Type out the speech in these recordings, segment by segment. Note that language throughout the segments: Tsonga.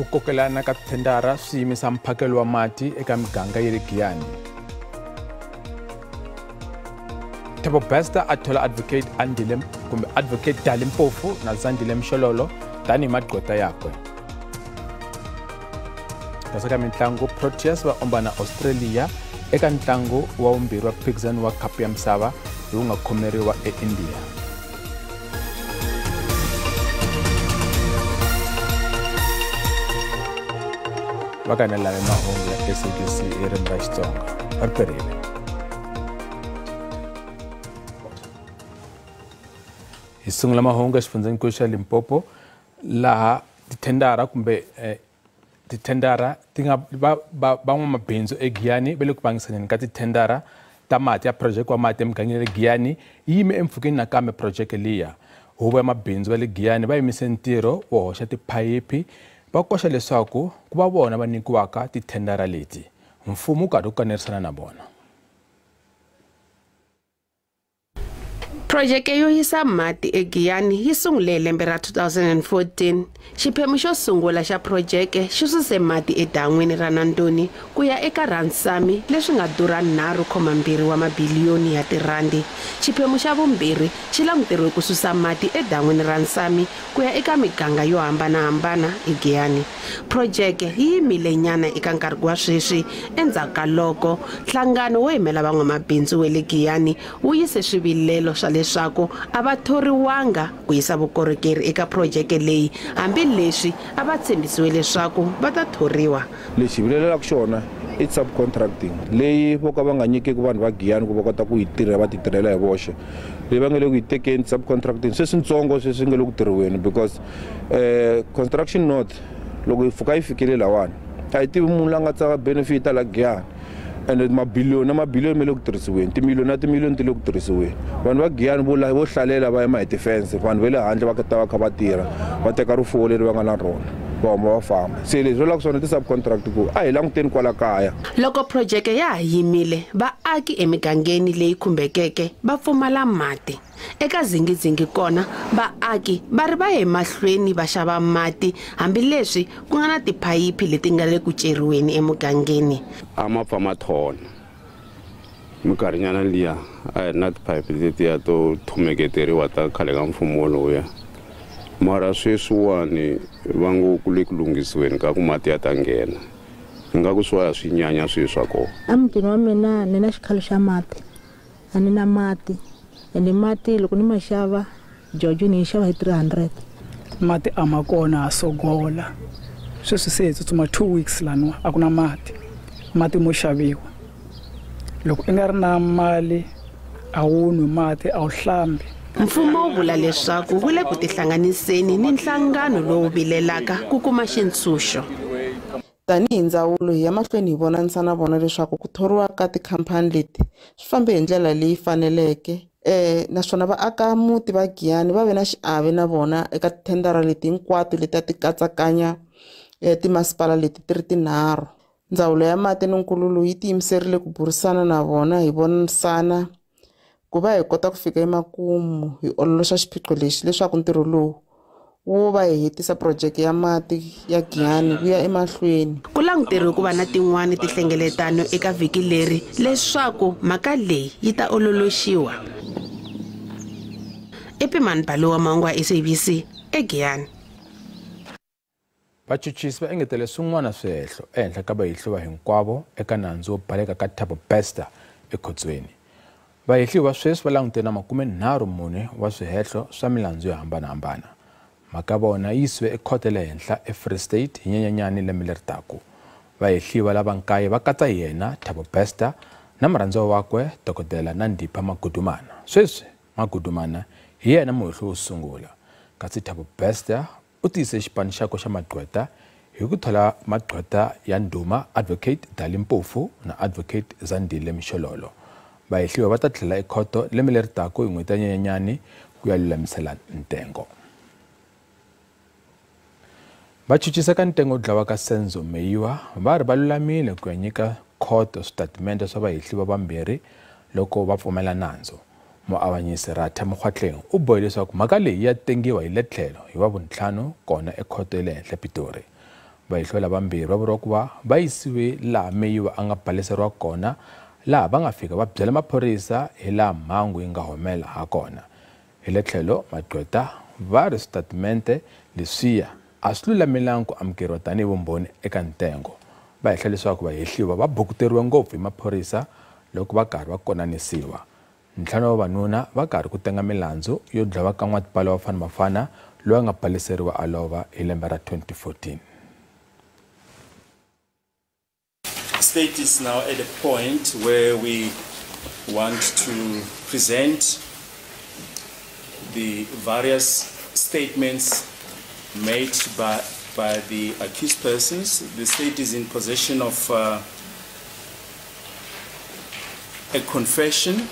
Ku kokelana ka tithendara swi yimisa mphakelo wa mati eka miganga ya le Giyani. Thabo Bester a thola advocate Andile kumbe advocate Dali Mpofu na Zandile Mshololo tanihi magqweta yakwe. Kasi ka mitlangu, Proteas va omba na Australia eka ntlangu wa vumbirhi wa mphikizano wa khapu ya misava lowu nga khomeriwa eIndia. Va ka lave mahungu ya SABC hi ririmi ra Xitsonga. Va ri perile. Hi sungula mahungu exifundzhenikulu xa Limpopo laha tithendara kumbe tithendara ti nga van'wamabindzu eGiyani va le ku vangisaneni ka tithendara ta mati ya project wa mati emigangeni ya le Giyani yi yime empfhukeni nakambe project liya. Huvo ya mabindzu va le Giyani va yimise ntirho wo hoxa tiphayiphi va koxa leswaku ku va vona va nyikiwaka tithendara leti. Mfumo wu karhi wu kanerisana na vona. Projeke yo yisa mati eGiyani yi sungule hi lembe ra 2014. Xiphemu xo sungula xa projeke xi suse mati edan'wini ra Nandoni ku ya eka Ransami leswi nga durha 3.2 wa mabiliyoni ya tirhandi. Xiphemu xa vumbirhi xi languteriwe ku susa mati edan'wini ra Nsami ku ya eka miganga yo hambanahambana eGiyani. Projeke yi yimile nyana eka nkarhi wa sweswi endzhaku ka loko nhlangano wo yimela van'wamabindzu wa le Giyani wu yise swivilelo swa leswaku a va thoriwanga ku yisa vukorhokeri eka projeke leyi hambileswi a va tshembisiwe leswaku va ta thoriwa. Lexi hi vilelaka xona i subcontracting leyi vo ka va nga nyikeki vanhu va Giyani ku va kota ku yi tirha va ti tirhela hi voxe. Leyi va nga le ku yi tekeni subcontracting sweswi ntsongo sweswi nga le ku tirhiweni because construction note loko yi pfuka yi fikile lawani a yi tivi munhu la nga ta benefita la Giyani. And mabiliyoni na mabiliyoni ma le ku tirhisiweni, timiliyoni na timiliyoni ti le ku tirhisiweni. Vanhu va Giyani vo hlalela va yima hi tifense, vanhu va le handle va ta va kha va tirha, va teka rifuwo leri va nga na rona, va huma va famba. Se leswi vulaka swona ti-subcontract ku a hi languteni kwala kaya. Loko projeke ya ha yimile, vaaki emigangeni leyi khumbekeke va pfumala mati. Eka zingizingi kona, vaaki va ri va ye mahlweni va xava mati hambileswi ku nga na tiphayiphi leti nga le ku ceriweni emugangeni. A ma pfa ma thona minkarhinyana liya a hi ri na tiphayiphi letiya to thumeketeriwa ta khale ka mfumo lowuya, mara sweswiwani va ngo ku le ku lunghisiweni ka ku mati ya ta nghena ingaku swi ya swi nyanya swilo swa kona. Emutini wa mina ni na xikhalo xa mati, a ni na mati. Ende mati loko ni ma xava jojo ni yi xava hi 300. Mati a ma kona ha sogola sweswi se hi tsutsuma 2 weeks laniwa a ku na mati. Mati mo xaviwa, loko i nga ri na mali a wu nwi mati, a wu hlambi. Mfumo wu vula leswaku wu le ku tihlanganiseni ni nhlangano lowu vilelaka ku kuma xintshunxo. Tanihi ndzawulo hi ya mahlweni hi vonanisana na vona leswaku ku thoriwa ka tikhampani leti swi fambe hi ndlela leyi faneleke. Naswona vaaka muti va Giyani va ve na xiave na vona eka tithendara leti hinkwato leti a ti katsakanya timasipala leti ti ri tinharhu. Ndzawulo ya mati ni nkululo yi tiyimiserile ku burisana na vona hi vonisana ku va hi kota ku fika emakumu hi ololoxa xiphiqo lexi leswaku ntirho lowu wo va hi hetisa projeke ya mati ya Giyani ku ya emahlweni. Ku languteriwe ku va na tin'wani tihlengeletano eka vhiki leri leswaku mhaka leyi yi ta ololoxiwa. Epimani Balowa, mahungu ya SABC eGiyani. Vachuchisi va engetele swin'wana swihehlo ehenhla ka vahehliwa hinkwavo eka nandzu wo baleka ka Thabo Bester ekhotsweni. Vahehliwa sweswi va langutene na 34 wa swihehlo swa milandzu yo hambanahambana. Mhaka vona yi yisiwe ekhoto ya le henhla eFree State hi Nyenyenyani lembe leri taka. Vahehliwa lava nkaye va katsa yena Thabo Bester na murhandziwa wakwe Dokodela Nandipha Magudumana. Sweswi Magudumana hi yena muhehli wo sungula, kasi Thabo Bester u tiyise xipano xakwe xa magqweta hi ku thola magqweta ya ndhuma advocate Dali Mpofu na advocate Zandile Mshololo. Vahehliwa va ta tlhela ekhoto lembe leri taka hi n'hweti ya Nyenyenyani ku ya lulamisela ntengo. Vachuchisa ka ntengo wo dlawa ka Senzo Meyiwa va ri va lulamile ku ya nyika khoto switatimende swa vahehliwa vambirhi loko va pfumela nandzu. Muavanyisi Ratha Mokgoatlheng u bohe leswaku mhaka leyi ya tengiwa hi le tlhelo hi Wavuntlhanu kona ekhoto ya le henhla Pitori. Vahehliwa lavambirhi va vuriwa ku va va yisiwe laha Meyiwa a nga baleseriwa kona, laha va nga fika va byela maphorisa hi laha mhangu yi nga humela ha kona. Hi le tlhelo magqweta va ri switatimende leswiya a swi lulamelangi ku amukeriwa tanihi vumbhoni eka ntengo. Va hehla leswaku vahehliwa va bukuteriwe ngopfu hi maphorisa loko va karhi va konanisiwa. Ntlhanu wa vavanuna va karhi ku tenga milandzu yo dlawa ka n'watipala wa Bafana Bafana loyi a nga baleseriwa a lova hi lembe ra 2014. State is now at a point where we want to present the various statements made by the accused persons. The state is in possession of a confession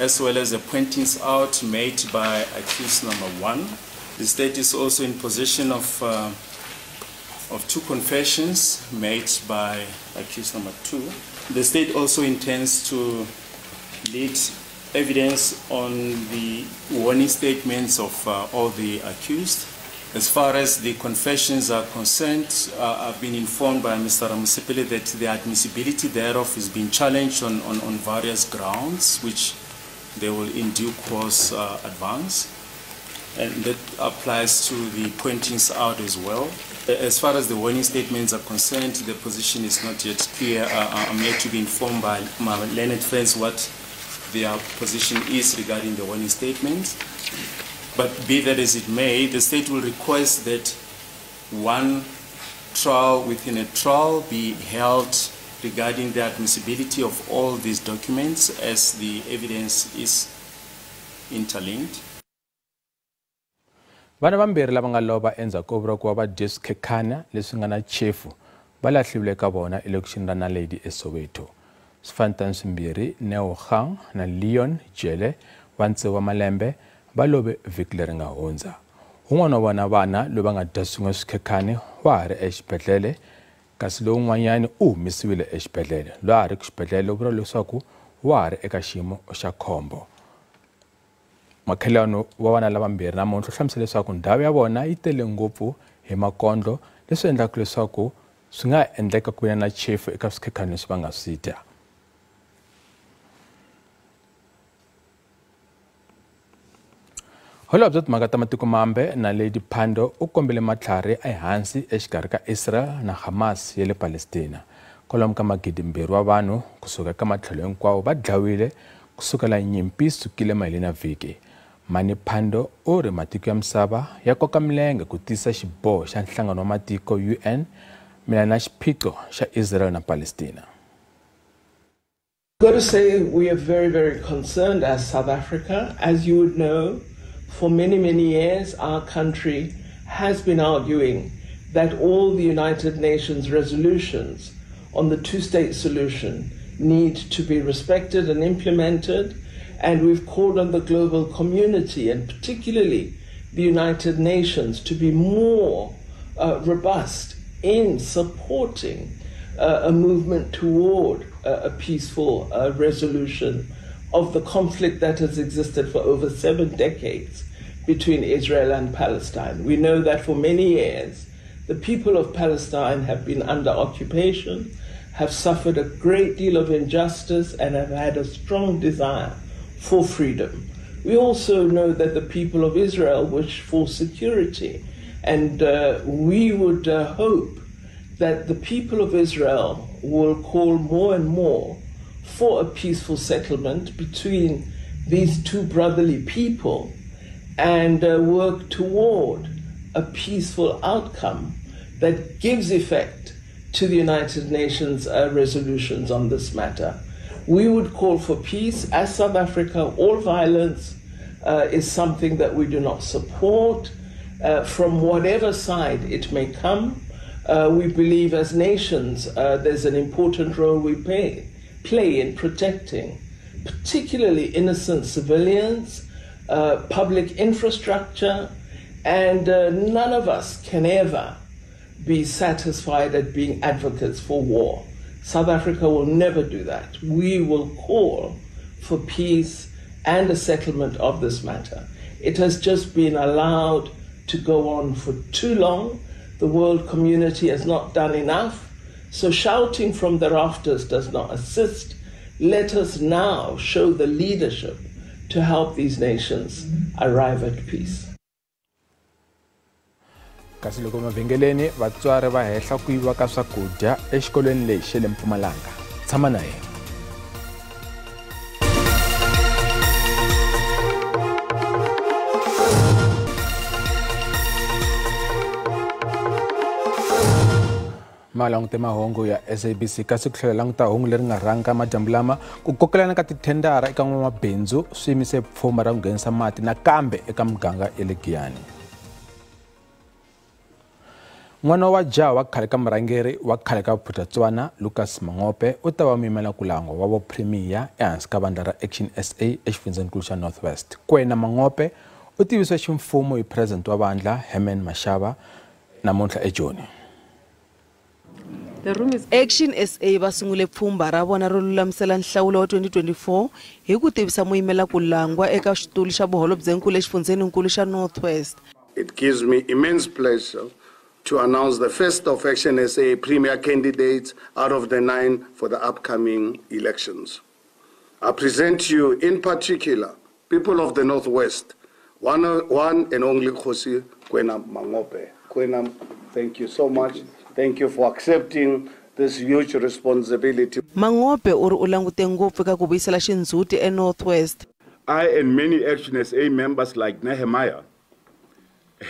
as well as a pointings out made by accused number 1. The state is also in possession of 2 confessions made by accused number 2. The state also intends to lead evidence on the warning statements of all the accused. As far as the confessions are concerned, I've been informed by Mr. Ramosepele that the admissibility thereof is being challenged on various grounds, which they will in due course advance. And that applies to the pointings out as well. As far as the warning statements are concerned, the position is not yet clear. I'm yet to be informed by my learned friends what their position is regarding the warning statements. But be that as it may, the state will request that one trial within a trial be held regarding the admissibility of all these documents as the evidence is interlinked. Vana vambirhi lava nga lova endzhaku ko vuriwa ku va va dye swikhekhana leswi nga na chefu va lahliwile ka vona elokixini ra Naledi eSoweto. Swifantani swimbirhi, Neo Gang na Leon Jele wa 6 wa malembe va love vhiki leri nga hundza. Un'wana wa vona vana loyi va nga dya swin'we swikhekhani wa ha ri exibedhlele, kasi lowun'wanyani u humesiwile exibedhlele. Loyi a ha ri ku xibedhlele u vuriwa leswaku wa ha ri eka xiyimo xa khombo. Makhelwani wa vana lavambirhi namuntlha u hlamusela leswaku ndhawu ya vona yi tele ngopfu hi makondlo, leswi endlaka leswaku swi nga endleka ku va na chefu eka swikhekhani leswi va nga swi dya. Holobye wa timhaka ta matiko mambe na Lady Pandor u kombele matlhari ehansi exikarhi ka Israel na Hamas ya le Palestina. Kwalomu ka 2,000 wa vanhu kusuka eka matlhelo hinkwawo va dlawile kusukela nyimpi yi sukile maheleni ya vhiki. Mani Pandor u ri matiko ya misava ya koka milenge ku tiyisa xiboho xa Nhlangano wa Matiko UN mayelana na xiphiqo xa Israel na Palestina. I've got to say we are very, very concerned as South Africa. As you would know, for many, many years, our country has been arguing that all the United Nations resolutions on the two-state solution need to be respected and implemented, and we've called on the global community, and particularly the United Nations, to be more robust in supporting a movement toward a peaceful resolution of the conflict that has existed for over 7 decades between Israel and Palestine. We know that for many years, the people of Palestine have been under occupation, have suffered a great deal of injustice, and have had a strong desire for freedom. We also know that the people of Israel wish for security, and we would hope that the people of Israel will call more and more for a peaceful settlement between these two brotherly people and work toward a peaceful outcome that gives effect to the United Nations resolutions on this matter. We would call for peace. As South Africa, all violence is something that we do not support from whatever side it may come. We believe as nations there's an important role we play in protecting particularly innocent civilians, public infrastructure, and none of us can ever be satisfied at being advocates for war. South Africa will never do that. We will call for peace and a settlement of this matter. It has just been allowed to go on for too long. The world community has not done enough. So shouting from the rafters does not assist. Let us now show the leadership to help these nations arrive at peace. Kasi loko mavhengeleni vatswari va hehla ku yiva ka swakudya exikolweni lexi le Mpumalanga. Tshama na yena. Malangute mahungu ya SABC kasi ku tlhela languta hungu leri nga rhanga madyambu lama ku kokelana ka tithendara eka n'wamabindzu swi yimise pfhumba ra ku nghenisa mati nakambe eka muganga ya le Giyani. N'wana wa jaha wa khale ka murhangeri wa khale ka Phuthatswana Lucas Mangope u ta va muyimela kulangwa wa vupremiya ehansi ka vandla ra Action SA exifundzenikulu xa North West. Kwena Mangope u tivisiwe ximfumo hi president wa vandla Herman Mashaba namuntlha eJoni. Action SA va sungule pfhumba ra vona ro lulamisela nhlawulo wa 2024 hi ku tivisa muyimela kulangwa eka xitulu xa vuholobyenkulu exifundzenikulu xa North West. It gives me immense pleasure to announce the first of Action SA premier candidates out of the 9 for the upcoming elections. I present you in particular, people of the Northwest, one and only Kgosi Kwena Mangope. Kwena, thank you so much. Thank you for accepting this huge responsibility. Mangope uri u langute ngopfu ka ku vuyisela xindzhuti eNorthwest. I and many Action SA members like Nehemiah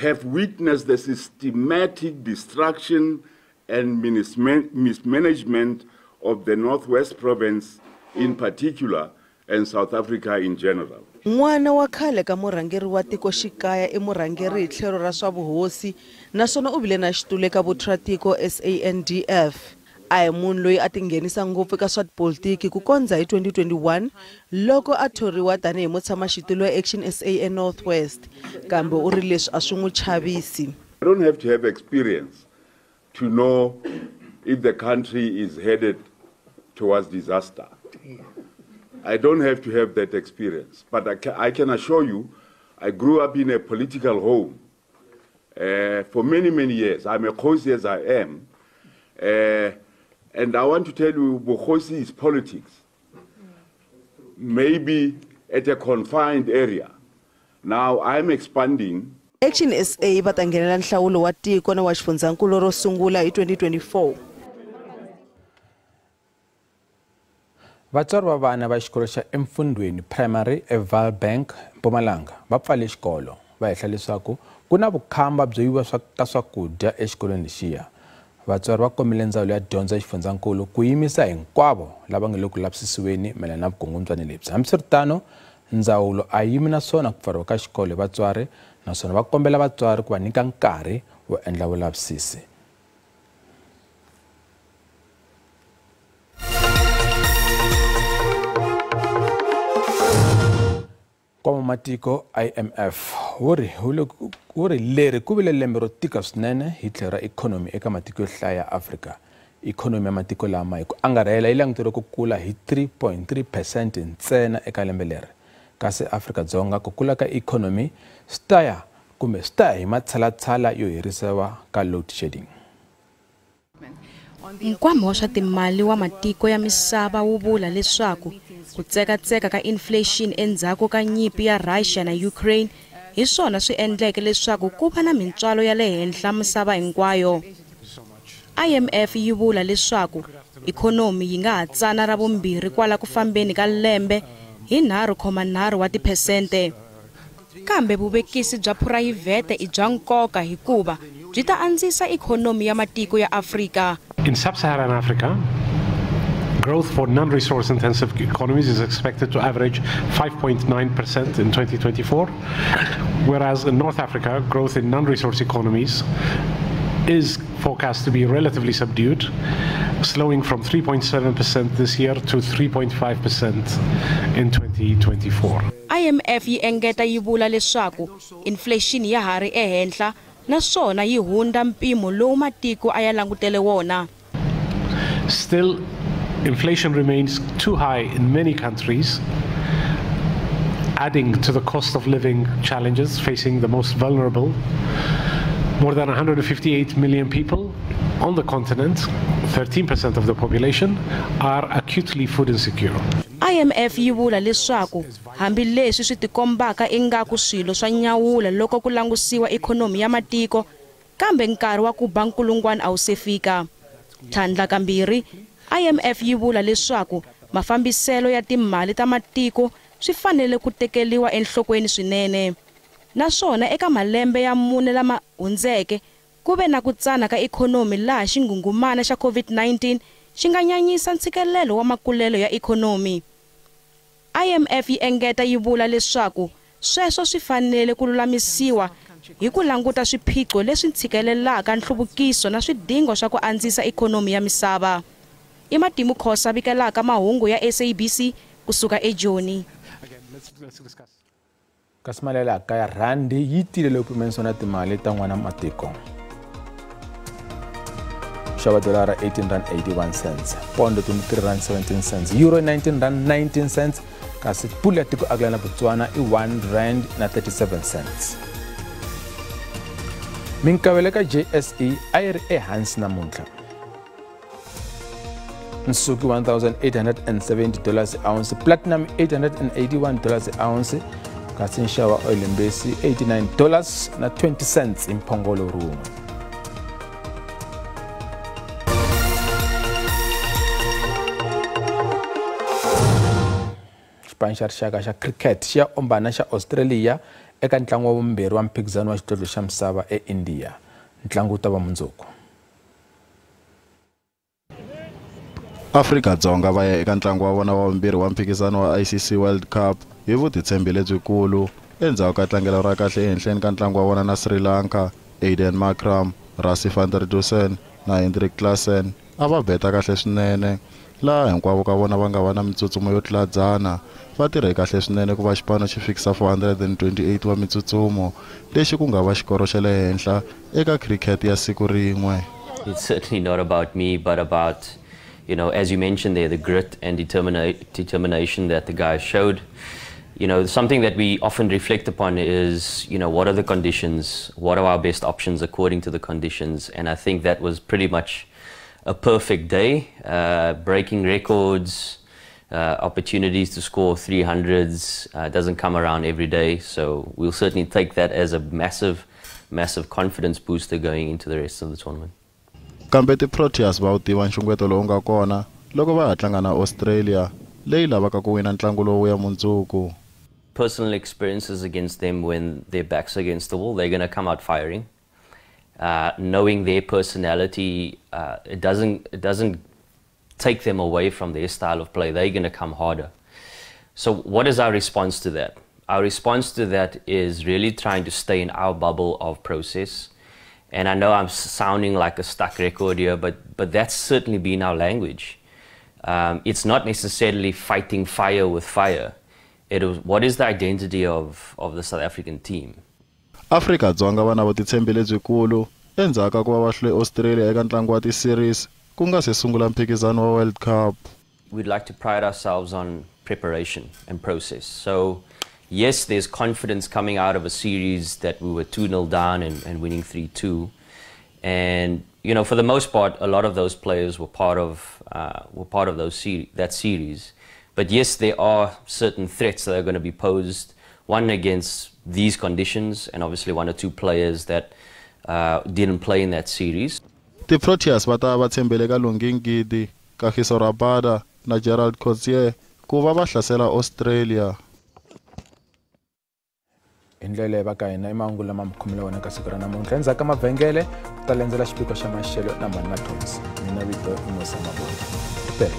have witnessed the systematic destruction and mismanagement of the Northwest Province in particular and South Africa in general. N'wana wa khale ka murhangeri wa tikoxikaya i murhangeri hi tlhelo ra swa vuhosi naswona u vile na xitulu eka vuthu ra tiko SANDF. A hi munhu loyi a tinghenisa ngopfu eka swa tipolitiki ku kondza hi 2021 loko a thoriwa tanihi mutshamaxitulu wa Action SA eNorth West, kambe u ri leswi a swi n'wi chavisi. I don't have to have experience to know if the country is headed towards disaster. I don't have to have that experience, but I can assure you, I grew up in a political home for many, many years. I'm a Kgosi as I am, and I want to tell you, Bokgosi is politics, maybe at a confined area. Now I'm expanding. Action SA va ta nghenela nhlawulo wa tiko na wa xifundzankulu ro sungula hi 2024. Vatswari va vana va xikolo xa Emfundweni Primary eValbank, Mpumalanga va pfale xikolo va hehla leswaku ku na vukhamba byo yiva ka swakudya exikolweni lexiya. Vatswari va kombile ndzawulo ya dyondzo ya xifundzankulu ku yimisa hinkwavo lava nga le ku lavisisiweni mayelana na vukungundzwana lebyi. Hambiswiritano, ndzawulo a yimi naswona ku pfariwa ka xikolo hi vatswari naswona va kombela vatswari ku va nyika nkarhi wo endla vulavisisi. Nkwama matiko IMF wu ri leri ku vile lembe ro tika swinene hi tlhelo ra ikhonomi eka matiko yo hlaya ya Afrika. Ikhonomi ya matiko lama hi ku angarhela yi languteriwe ku kula hi 3.3% ntsena eka lembe leri. Kasi Afrika-Dzonga ku kula ka ikhonomi swi ta ya kumbe swi ta ya hi matshalatshala yo herisiwa ka load shedding. Nkwama wa swa timali wa matiko ya misava wu vula leswaku ku tsekatseka ka inflation endzhaku ka nyimpi ya Russia na Ukraine hi swona swi endleke leswaku ku va na mintswalo ya le henhla misava hinkwayo. IMF yi vula leswaku ikhonomi yi nga ha tsana ra vumbirhi kwala ku fambeni ka lembe hi 3.5 wa tiphesente. Kambe vuvekisi bya phurayivhete i bya nkoka hikuva byi ta andzisa ikhonomi ya matiko ya Afrika. In sub-Saharan Africa, growth for non-resource intensive economies is expected to average 5.9% in 2024, whereas in North Africa, growth in non-resource economies is forecast to be relatively subdued, slowing from 3.7% this year to 3.5% in 2024. IMF yi engeta yi vula leswaku inflation ya ha ri ehenhla naswona yi hundza mpimo lowu matiko a ya langutele wona. Still, inflation remains too high in many countries, adding to the cost of living challenges facing the most vulnerable. More than 158 million people on the continent, 13% of the population, are acutely food insecure. IMF yi vula leswaku hambileswi swi tikombaka ingaku swilo swa nyawula loko ku langusiwa ikhonomi ya matiko, kambe nkarhi wa ku ba nkulungwana a wu se fika. Tlhandlakambirhi, IMF yi vula leswaku mafambiselo ya timali ta matiko swi fanele ku tekeriwa enhlokweni swinene. Naswona eka malembe ya 4 lama hundzeke ku ve na ku tsana ka ikhonomi laha xingungumana xa COVID-19 xi nga nyanyisa ntshikelelo wa makulelo ya ikhonomi. IMF yi engeta yi vula leswaku sweswo swi fanele ku lulamisiwa hi ku languta swiphiqo leswi ntshikelelaka nhluvukiso na swidingo swa ku andzisa ikhonomi ya misava. I Matimu Khosa vikelaka mahungu ya SABC kusuka eJoni. Kasi mali ya laha kaya rhandi yi tile loko pimanisiwa na timali ta n'wana matiko. Xava dolara R18.81, pondo R23.17, euro R19.19, kasi pula ya tiko akelana Botswana i R1.37. Minkavelo ka JSE a yi ri ehansi namuntlha. Nsuku $1,870 ounce, platinum $881 ounce, kasi nxavo wa oil mbesi $89.20 hi mphongolo rin'we. Xipano xa rixaka xa cricket xi ya ombana xa Australia eka ntlangu wa vumbirhi wa mphikizano wa xidlodlo xa misava eIndia. Ntlangu wu ta va mundzuku. Afrika-Dzonga va ya eka ntlangu wa vona wa vumbirhi wa mphikizano wa ICC World Cup hi vutitshembi lebyikulu endzhaku ka tlangelo ra kahle ehenhleni ka ntlangu wa vona na Sri Lanka. Aiden Markram, Rassie van der Dussen na Hendrik Klaasen a va beta kahle swinene, laha hinkwavo ka vona va nga va na mitsutsumo yo tlula dzana. Va tirhe kahle swinene ku va xipano xi fikisa 428 wa mitsutsumo, lexi ku nga va xikoro xa le henhla eka cricket ya siku rin'we. It's certainly not about me, but about, you know, as you mentioned there, the grit and determination that the guys showed. You know, something that we often reflect upon is, you know, what are the conditions? What are our best options according to the conditions? And I think that was pretty much a perfect day, breaking records, opportunities to score 300s, doesn't come around every day. So we'll certainly take that as a massive, massive confidence booster going into the rest of the tournament. Kambe ti-Proteas va wu tiva nxungeto lowu nga kona loko va ha tlanga na Australia leyi lavaka ku wina ntlangu lowu ya mundzuku. Personal experiences against them, when their backs against the wall, they're going to come out firing. Knowing their personality, it doesn't take them away from their style of play. They're going to come harder. So what is our response to that? Our response to that is really trying to stay in our bubble of process. And I know I'm sounding like a stuck record here, but that's certainly been our language. It's not necessarily fighting fire with fire. It is, what is the identity of the South African team? Afrika-Dzonga va na vutitshembi lebyikulu endzhaku ka ku va va hlule Australia eka ntlangu wa ti-series ku nga se sungula mphikizano wa World Cup. We'd like to pride ourselves on preparation and process. So yes, there's confidence coming out of a series that we were 2-0 down and winning 3-2. And, you know, for the most part, a lot of those players were part of those that series. But yes, there are certain threats that are going to be posed, one against these conditions, and obviously one or two players that didn't play in that series. Ti-Proteas va ta va tshembele ka Lungi Ngidi, Kagiso Rabada na Gerald Coetzee ku va va hlasela Australia. Hi ndlela va ka hina i mahungu lama mi khomile wona ka siku ra namuntlha. Endzhaku ka mavhengele ku ta landzela xiphiqo xa maxelo na Mani Mathonsi. Mina vito i Musa Mabunda. Ripele.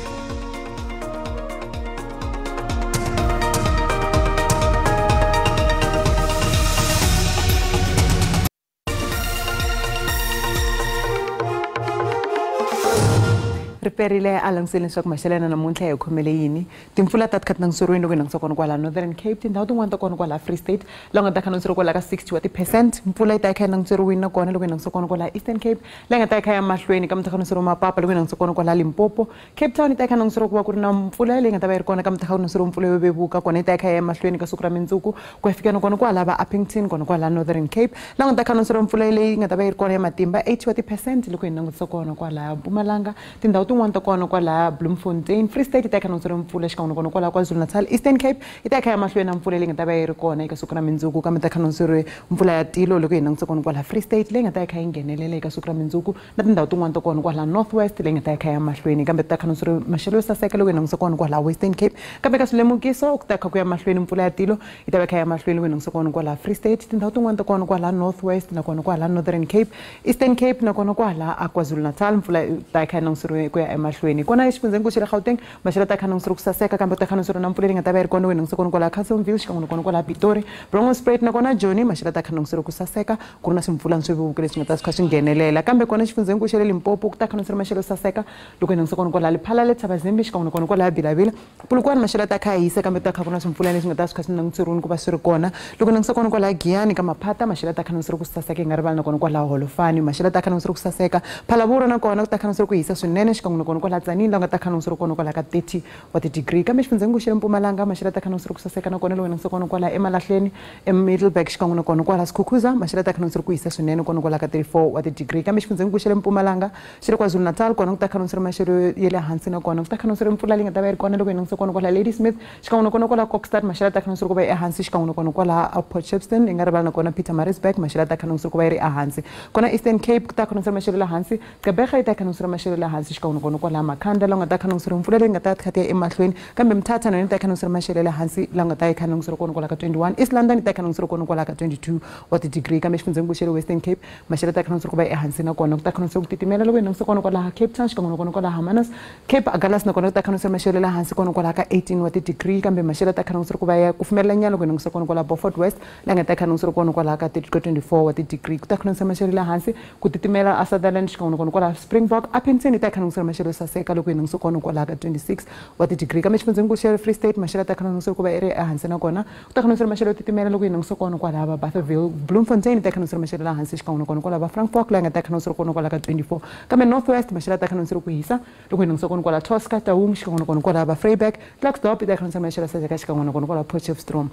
Riperile a langutiseni leswaku maxelo ya namuntlha hi khomele yini. Timpfula ta tikha ti langutiseriwile loko hi langutisa kona kwala Northern Cape, tindhawu tin'wana ta kona kwala Free State, laha nga ta kha langutiseriwa kwala ka 60 wa ti-percent. Mpfula yi ta yi kha yi langutiseriwile nakona loko hi langutisa kona kwala Eastern Cape, laha nga ta yi kha ya mahlweni ka mutha langutiseriwa Mapapa loko hi langutisa kona kwala Limpopo. Cape Town yi ta yi kha langutiseriwa ku va ku ri na mpfula leyi nga ta va yi ri kona ka mutha langutiseriwa mpfula yo vevuka, kona yi ta yi kha ya mahlweni ka siku ra mundzuku ku ya fika nakona kwala va Upington, kona kwala Northern Cape, laha nga ta kha langutiseriwa mpfula leyi nga ta va yi ri kona ya matimba 80 wa ti-percent loko hi langutisa kona kwala Mpumalanga, tindhawu tin'wana ta kona kwala Bloemfontein. Free State yi ta yi kha langutiseriwa mpfula xikan'we nakona kwala KwaZulu-Natal. Eastern Cape yi ta yi kha ya mahlweni na mpfula leyi nga ta va yi ri kona eka siku ra mundzuku, kambe ta kha langutiseriwe mpfula ya tilo loko hi langutisa kona kwala Free State leyi nga ta yi kha yi nghenelela eka siku ra mundzuku, na tindhawu tin'wana ta kona kwala North West leyi nga ta yi kha ya mahlweni, kambe ta kha langutiseriwe maxelo yo saseka loko hi langutisa kona kwala Western Cape. Kambe ka swilemukiso ku ta kha ku ya mahlweni mpfula ya tilo yi ta va kha ya mahlweni loko hi langutisa kona kwala Free State, tindhawu tin'wana ta kona kwala North West nakona kwala Northern Cape, Eastern Cape nakona kwala KwaZulu-Natal mpfula ta kha yi langutiseriwe ku ya emahlweni. Kona exifundzheni xa le Gauteng maxelo ta kha langutiseriwe ku saseka, kambe ta kha langutiseriwe na mpfula leyi nga ta va yi ri kona loko hi langutisa kona kwala Carltonville xikan'we nakona kwala Pitori, Bronkhorstspruit nakona Joni maxelo ta kha langutiseriwe ku saseka, ku ri na swimpfulana swo vevuka leswi nga ta swi kha swi nghenelela. Kambe kona exifundzheni xa le Limpopo ku ta kha langutiseriwe maxelo yo saseka loko hi langutisa kona kwala Lephalale, Thabazimbi xikan'we nakona kwala Bila-Bila. Polokwane maxelo ta kha hisa, kambe ta kha ku na swimpfulana leswi nga ta swi kha swi langutiseriwe ku va swi ri kona. Loko hi langutisa kona kwala Giyani ka Maphata maxelo ta kha langutiseriwe ku saseka, hi nga rivali nakona kwala Holofani maxelo ta kha langutiseriwe ku saseka. Phalaborwa nakona ku ta kha langutiseriwe ku hisa swinene xikan'we nakona kwala Tzaneen laha nga ta kha langutiseriwe kona kwala ka 30 wa ti-degree. Kambe exifundzheni xa le Mpumalanga maxelo ta kha langutiseriwe ku saseka nakona loko hi langutisa kona kwala Emalahleni, eMiddelburg xikan'we nakona kwala Skukuza maxelo ta kha langutiseriwe ku hisa swinene kona kwala ka 34 wa ti-degree. Kambe exifundzheni xa le Mpumalanga xa le KwaZulu-Natal kona ku ta kha langutiseriwe maxelo ya le hansi nakona ku ta kha langutiseriwe mpfula leyi nga ta va yi ri kona loko hi langutisa kona kwala Ladysmith xikan'we nakona kwala Kokstad maxelo ta kha langutiseriwe ku va ehansi xikan'we nakona kwala Port Shepstone, hi nga rivali nakona Pietermaritzburg maxelo ta kha langutiseriwe ku va yi ri ehansi. Kona Eastern Cape ku ta kha langutiseriwe maxelo le hansi, Gqeberha yi ta kha langutiseriwe maxelo le hansi xikan'we nakona kwala Makhanda laha nga ta kha langutiseriwe mpfula leyi nga ta kha ya emahlweni. Kambe Mthatha na yona yi ta kha langutiseriwe maxelo le hansi laha nga ta yi kha langutiseriwe kona kwala ka 21. East London yi ta kha langutiseriwe kona kwala ka 22 wa ti-degree. Kambe exifundzheni xa le Western Cape maxelo ta kha langutiseriwe ku va ehansi nakona ku ta kha langutiseriwe ku titimela loko hi langutisa kona kwala Cape Town xikan'we nakona kwala Hermanus, Cape Agulhas nakona ku ta kha langutiseriwe maxelo le hansi kona kwala ka 18 wa ti-degree. Kambe maxelo ta kha langutiseriwe ku va ya kufumelanyana loko hi langutisa kona kwala Beaufort West laha nga ta kha langutiseriwe kona kwala ka 24 wa ti-degree. Ku ta kha langutiseriwe maxelo le hansi ku titimela a Sutherland xikan'we nakona kwala Springbok. Upington yi ta kha langutiseriwe maxelo yo saseka loko hi langutisa kona kwala ka 26 wa ti-degree. Kambe exifundzheni xa le Free State maxelo ta kha langutiseriwe ku va yi ri ehansi nakona ku ta kha langutiseriwe maxelo yo titimela loko hi langutisa kona kwala va Bathaville, Bloemfontein yi ta kha langutiseriwe maxelo le hansi xikan'we nakona kwala va Frankfort laha nga ta kha langutiseriwe kona kwala ka 24. Kambe North West maxelo ta kha langutiseriwe ku hisa loko hi langutisa kona kwala Tosca, Taung xikan'we nakona kwala va Vryburg, Klerksdorp yi ta kha langutiseriwe maxelo yo saseka xikan'we nakona kwala Potchefstroom.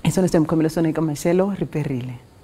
Hi swona swi mi khomele swona eka maxelo, riperile.